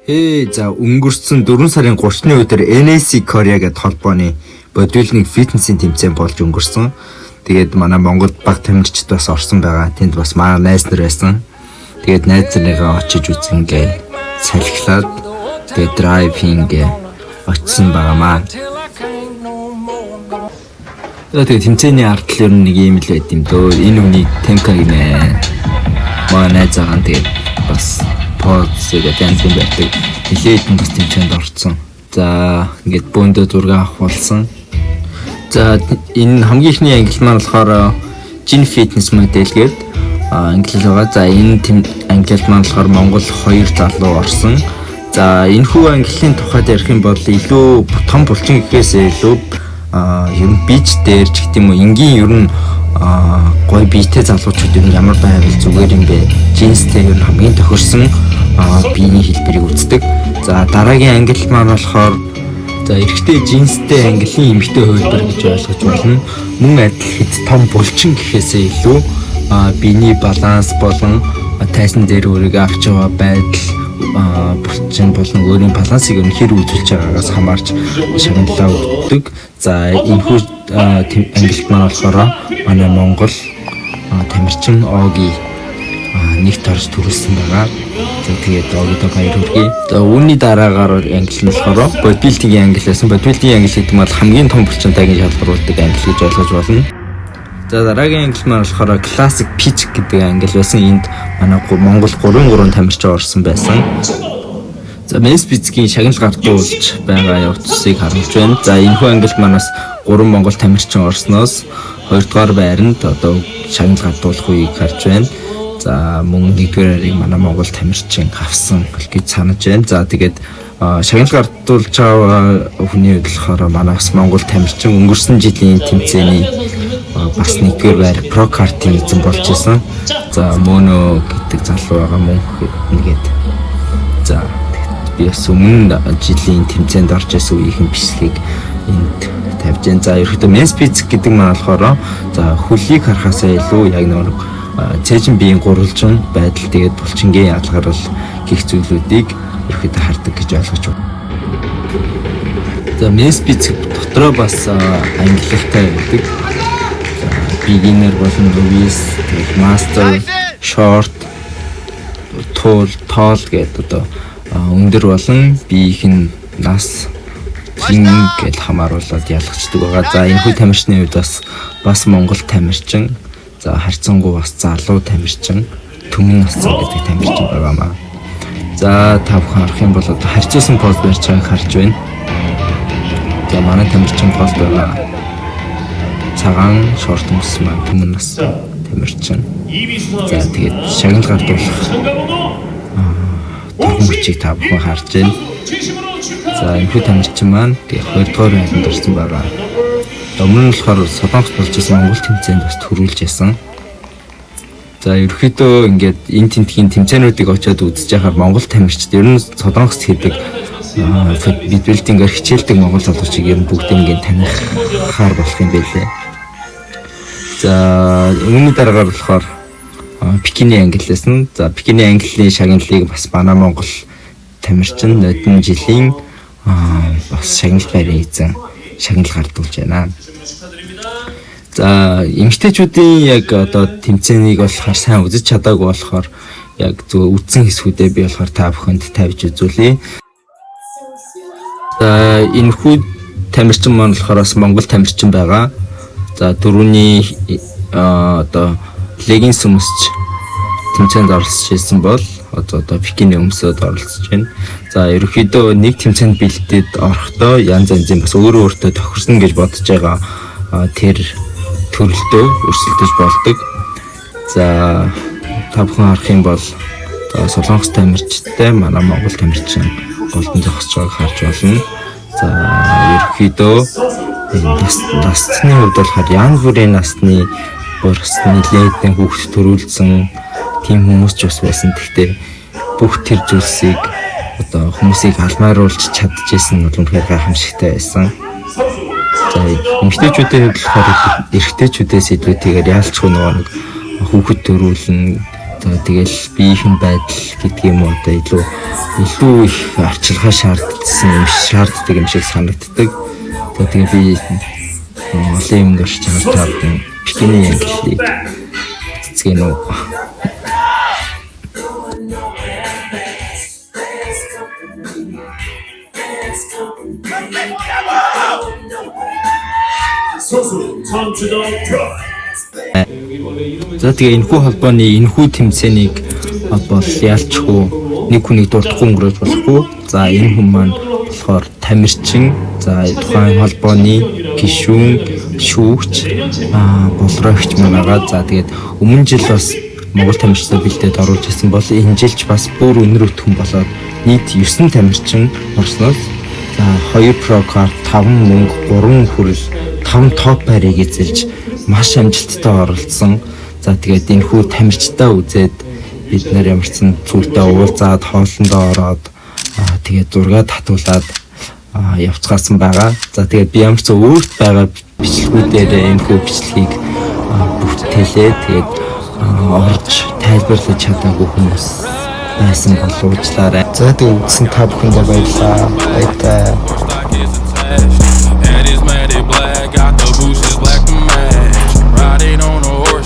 За, өнгөрсөн 4 сарын 30-ны өдөр NAC Korea гэдэг холбооны bodybuilding фитнесийн тэмцээн болж өнгөрсөн. Тэгээд манай Монголд баг тамирчид бас орсон байгаа. Тэнд бас манай найз нар байсан. Тэгээд найз нарыгаа очиж үзэнгээ салхилаад, тэгээд drive хийнгээ очисон байгаамаа. За, тэгээд тэмцээний ард тал ер нь нэг юм л байд юм дөө. Энэ үнийг Темка гинэ. Манай найз байгаа нь тэгээд бас поз гэдэг янз бүр барьдаг. Нилээд нь бас тэмцээнд орцсон. За, ингээд бөөндөө зураг авах болсон. За, энэ хамгийн эхний ангилал маань болохоор Gin Fitness model гээд ангилал байгаа. За, энэ ангилал маань болохоор Монгол хоёр залуу орсон. За, энэ хүү ангиллын тухайд ярих юм бол илүү том булчин гэхээс илүү ер нь beach дээр ч гэдэм үү, энгийн ер нь гоё биетэй залуучууд ер нь ямар байвал зүгээр юм бэ? Джинстэй ер нь хамгийн тохирсон биеийн хэлбэрийг үздэг. За, дараагийн ангилал маань болохоор, за, эрэгтэй джинстэй ангиллын эмэгтэй хувилбар гэж ойлгож байна. Мөн адил хэд том булчин гэхээсээ илүү биений баланс болон тайзан дээр өөрийгөө авч яваа байдал, булчин болон өөрийн балансыг ер нь хэр үзүүлж байгаагаас хамаарч шагналаа өгдөг. За, энэхүү ангилалт маань болохоор манай Монгол тамирчин Оги нэгт орж түрүүлсэн байгаа. За, тэгээд Огидо баяр хүргэе. За, үүний дараагаар ангилал нь болохоор bodybuilding ангилал байсан. Bodybuilding ангилал гэдэг нь бол хамгийн том булчинтайг шалгаруулдаг ангилал гэж ойлгож байна. За, дараагийн ангилал маань болохоор Classic Physique гэдэг ангилал байсан. Энд манай Монгол 3-3 тамирчин орсон байсан. За, Men's Physique-ийн шагнал гардуулж байгаа явцыг харуулж байна. За, энэхүү ангилалд маань бас 3 монгол тамирчин орсноос 2 дугаар байранд одоо шагнал гардуулах үеийг харж байна. За, мөн нэгдүгээр байрыг манай монгол тамирчин авсан гэж санаж байна. За, тэгээд шагнал гардуулж байгаа хүний хувьд болохоор манай бас монгол тамирчин өнгөрсөн жилийн тэмцээний бас нэгдүгээр байр pro card-ын эзэн болж исэн. За, Мөнөө гэдэг залуу байгаа, мөн нэгэд. За, би бас өмнө жилийн тэмцээнд орж исэн үеийнхэн бичлэгийг энд тавьж байна. За, ерөөхдөө Men's Physique гэдэг маань болохоор, за, хөлийг харахаасаа илүү яг нэг цээжин биеийн гурвалжин байдал, тэгээд булчингийн ялгарл гих зүйлүүдийг ерөөхдөө хардаг гэж ойлгож байна. За, Men's Physique дотроо бас ангилалтай байдаг. За, beginner болон novice, тэгээд master, short, tall, tall гэдэг одоо өндөр болон биеийнх нь нас хин гэж хамааруулаад ялгчдаг байгаа. За, энэ хүү тамирчны хувьд бас Монгол тамирчин. За, харьцангуй бас залуу тамирчин, Түмэн нассан гэдэг тамирчин байгаамаа. За, та бүхэн харах юм бол одоо харьцуулсан поз барьж байгааг харж байна. За, манай тамирчин гол байгаа. Цагаан шорт өмссөн маань Түмэн нас тамирчин. За, тэгээд шагнал гардуулах торгон хүчийг та бүхэн харж байна. За, энэхүү тамирчин маань тэгээ 2 дугаар байранд орсон байгаа. Өмнө нь болохоор Солонгост болж исэн Монгол тэмцээнд бас түрүүлж ясан. За, ерөөхдөө ингээд энэ тентхийн тэмцээнүүдийг очиод үзэж байхаар Монгол тамирчид ер нь Солонгост хийдэг bodybuilding ээр хичээлдэг монгол залуучийг ер нь бүгд ингээд танихаар болох юм байлээ. За, үүний дараагаар болохоор бикини ангиллаас нь, за, бикини ангиллын шагналыг бас манай монгол тамирчин нодон жилийн бас шагнал байрын эзэн шагнал гардуулж байна. За, эмэгтэйчүүдийн яг одоо тэмцээнийг болохоор сайн үзэж чадаагүй болохоор яг зөв үдсэн хэсгүүдээ би болохоор та бүхэнд тавьж үзүүлье. За, энэхүү тамирчин маань болохоор бас монгол тамирчин байгаа. За, дөрөвний одоо леггинс өмсч тэмцээнд оролцож ирсэн бол одоо бикини өмсөд оролцож байна. За, ерөнхийдөө нэг тэмцээнд бэлдээд орохдоо янз янзын бас өөрөө өөртөө тохирсон гэж бодож байгаа тэр төрөлдөө өрсөлдөж болдог. За, та бүхэн харах юм бол, за, Солонгос тамирчтай манай монгол тамирчин голдон зогсож байгааг харж байна. За, ерөнхийдөө энэ насны хувьд болохоор янз бүрийн насны бас нэлээдэн хүүхд төрүүлсэн тийм хүмүүс ч бас байсан. Гэхдээ бүх тэр зүйлсийг одоо хүмүүсийг алмааруулж чадчихсэн нь бол үнэхээр гайхамшигтай байсан. За, эмэгтэйчүүдийн хувьд болохоор эрэгтэйчүүдээс илүүтэйгээр яалчгүй нөгөө нэг хүүхэд төрүүлнэ. За, тэгэл биеийн байдал гэдэг юм уу, одоо илүү их арчилгаа шаардсан юм шаарддаг юм шиг санагддаг. За, тэгээ би олон юм гарч чарж авдаг. Пекины ангиллыг цэцгэн үү. За, тэгээ энэхүү холбооны энэхүү тэмцээнийг бол ялчгүй нэг хүнийг дурдахгүй өнгөрөөж болохгүй. За, энэ хүн маань болохоор Тамирчин. За, тухайн холбооны гишүүн, шүүгч, булрагч маань байгаа. За, тэгээд өмнө жил бас Монгол тамирчдаа бэлдээд оруулж ирсэн бол энэ жил ч бас бүр өндөр өтгөн болоод нийт 9 тамирчин орсноос, за, 2 pro card, 5 мөнгө, 3 хүрэл 5 топ байрыг эзэлж маш амжилттай оролцсон. За, тэгээд энэхүү тамирчдаа үзээд бид нар ямар ч сан зүйлтэй уулзаад, хоолондоо ороод, тэгээд зураг татуулаад явцгаасан байгаа. За, тэгээд би ямар ч өөрт байгаа бичлэгүүдээр энэхүү бичлэгийг бүтээлээ. Тэгээд орж тайлбарлаж чадаагүй хүмүүс байсан бол уучлаарай. За, тэгээд үзсэн та бүхэндээ баярлалаа. Баяртай. Is attached.